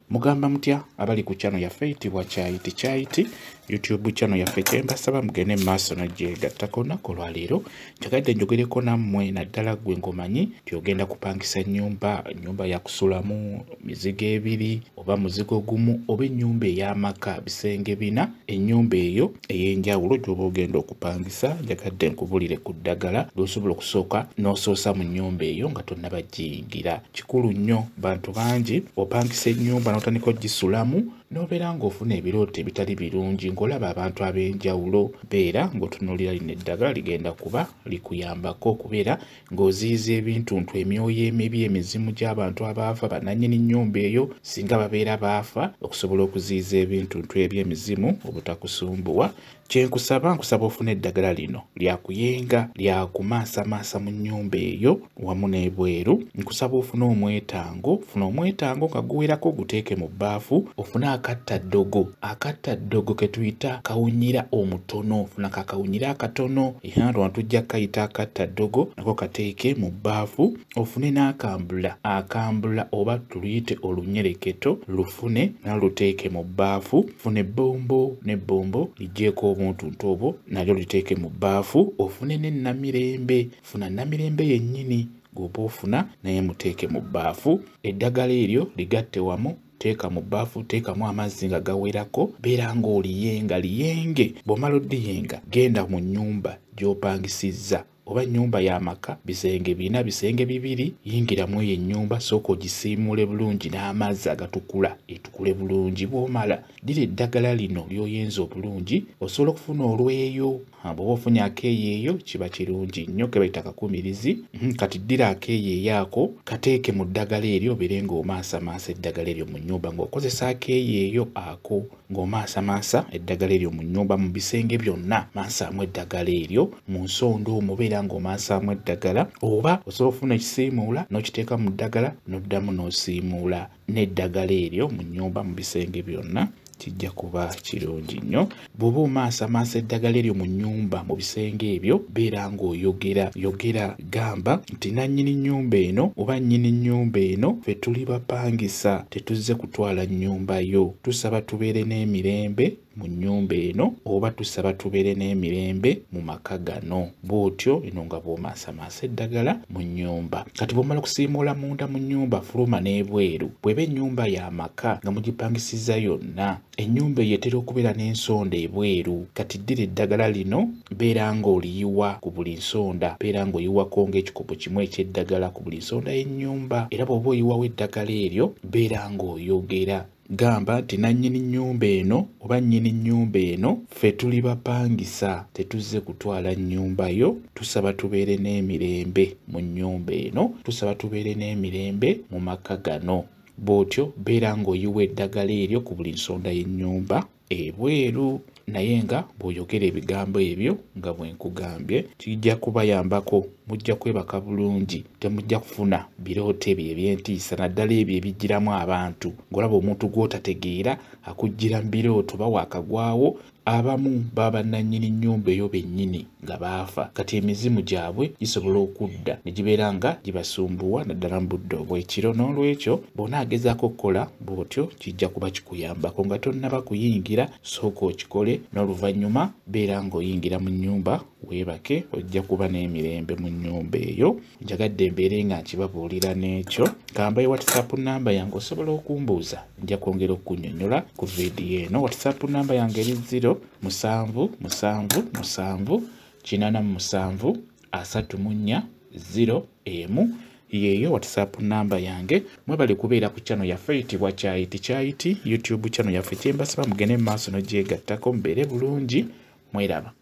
Mugamba mutya abali ku channel yaffe eyitibwa Kyayiti Kyayiti YouTube channel yaffe, kyembasaba mugende mu maaso n'ogyegattako. Olunaku olwaleero njagadde njogereko nammwe, naddala ggwe ng'omanyi nti ogenda kupangisa nnyumba, nnyumba ya kusulamu mizigo ebiri oba muzigo gumu oba ennyumba ey'amaka bisenge bina, ennyumba eyo ey'enjawulo gy'oba ogenda okupangisa. Njagadde nkubulire ku ddagala ly'osobola okusooka n'osoosa mu nnyumba eyo nga tonnaba giyingira. Kikulu nnyo, bantu bangi opangisa ennyumba n'otandika ogisulamu n'obeera ng'ofuna ebirooto ebitali birungi, ng'olaba abantu ab'enjawulo. Beera ng'otunuulira lino eddagala ligenda kuba likuyambako okubeera ng'oziyiza ebintuntu, emyoyo emibi, emizimu gy'abantu abaafa, bannannyini nnyumba eyo singa babeera baafa, okusobola okuziyiza ebintuntu eby'emizimu obutakusumbuwa. Kyenkusaba, nkusaba ofune eddagala lino lyakuyenga, lyakumaasamaasa mu nnyumba eyo wamu n'ebweru. Nkusaba ofune omwetango, funa omwetango nga guwerako guteeke mu bbaafu, ofune akattaddogo, akattaddogo ke tuyita kawunyira omutono, funa kakawunyira akatono, era tujja kukayita akattaddogo, nako kateeke mu bbaafu, ofune n'akambula, akambula oba tuluyite olunyereketo, lufune nalwo luteeke mu bbaafu, funa ebbombo n'ebbombo liggyeeko obuntuntu obwo nalyo liteeke mu bbaafu, ofune n'ennamirembe, funa namirembe yennyini gw'oba ofuna naye muteeke mu bbaafu. Eddagala eryo ligatte wamu, teeka mu bbaafu, teekamu amazzi nga gawerako, beera ng'oliyenga liyenge. Bw'omala oddiyenga, genda mu nnyumba gy'opangisizza oba nnyumba y'amaka bisenge bina, bisenge bibiri, yingiramu eyo ennyumba, sooka ogisiimuule bulungi n'amazzi agatukula, etukule bulungi. Bw'omala ddira eddagala lino ly'oyenza obulungi, osobola okufuna olweyo, bw'oba ofunye akeeyeeyo kiba kirungi nnyo, ke bayita kakumirizi. Kati ddira akeeyeeyo ako kateeke mu ddagala eryo, obeere ng'omaasamaasa eddagala eryo mu nnyumba ng'okozesa akeeyeeyo ako, ng'omaasamaasa eddagala eryo mu nnyumba mu bisenge byonna, maasaamu eddagala eryo mu nsonda omwo, obeera ng'omaasaamu eddagala, oba osobola okufuna ekisiimuula n'okiteeka mu ddagala n'oddamu n'osiimuula n'eddagala eryo mu nnyumba mu bisenge byonna, kijja kuba kirungi nnyo. Bw'oba omaasamaasa eddagala eryo mu nnyumba mu bisenge ebyo, beera ng'oyogera yogera, gamba nti nannyini nnyumba eno oba nnyini nnyumba eno, ffe tuli bapangisa, tetuzze kutwala nnyumba yo, tusaba tubeere n'emirembe mu nnyumba eno oba tusaba tubeere n'emirembe mu maka gano. Bw'otyo eno nga bw'omaasamaasa eddagala mu nnyumba. Kati bw'omala okusiimuula munda mu nnyumba, fuluma n'ebweru. Bw'eba ennyumba y'amaka nga mugipangisizza yonna, ennyumba eyo etera okubeera n'ensonda ebweru. Kati ddira eddagala lino, beera ng'oliyiwa ku buli nsonda, beera ng'oyiwako ng'ekikopo kimu eky'eddagala ku buli nsonda y'ennyumba. Era bw'oba oyiwawo eddagala eryo, beera ng'oyogera, gamba nti nannyini nnyumba eno oba nnyini nnyumba eno, ffe tuli bapangisa, tetuzze kutwala nnyumba yo, tusaba tubeere n'emirembe mu nnyumba eno, tusaba tubeere n'emirembe mu maka gano. Bw'otyo beera ng'oyiwa eddagala eryo ku buli nsonda y'ennyumba ebweru, naye nga bw'oyogera ebigambo ebyo nga bwe nkugambye, kijja kubayambako, mujja kwebaka bulungi, temujja kufuna birooto ebyo eby'entiisa, naddala ebyo ebijjiramu abantu ng'olaba omuntu gw'otategeera akujjira mu birooto bawaakagwawo. Abamu baba bannannyini nnyumba eyo bennyini nga baafa, kati emizimu gyabwe gisobola okudda ne gibeera nga gibasumbuwa naddala mu budde obw'ekiro. N'olwekyo bw'onaagezaako okukola bw'otyo kijja kuba kikuyambako. Nga tonnaba kuyingira, sooka okikole, n'oluvannyuma beera ng'oyingira mu nnyumba weebake, ojja kuba n'emirembe mu nnyumba eyo. Njagadde mbeere nga nkibabuulira n'ekyo. Kambaye WhatsApp namba yange, osobola okumbuuza, nja kwongera okukunnyonnyola ku vidiyo eno. WhatsApp namba yange eri 0 7 7 7 87 34 0 1, yeeyo WhatsApp namba yange. Mwebale kubeera ku channel yaffe eyitibwa Kyayiti Kyayiti YouTube channel yaffe. Kyembasaba mugende mu maaso n'ogyegattako, mubeere bulungi, mweraba.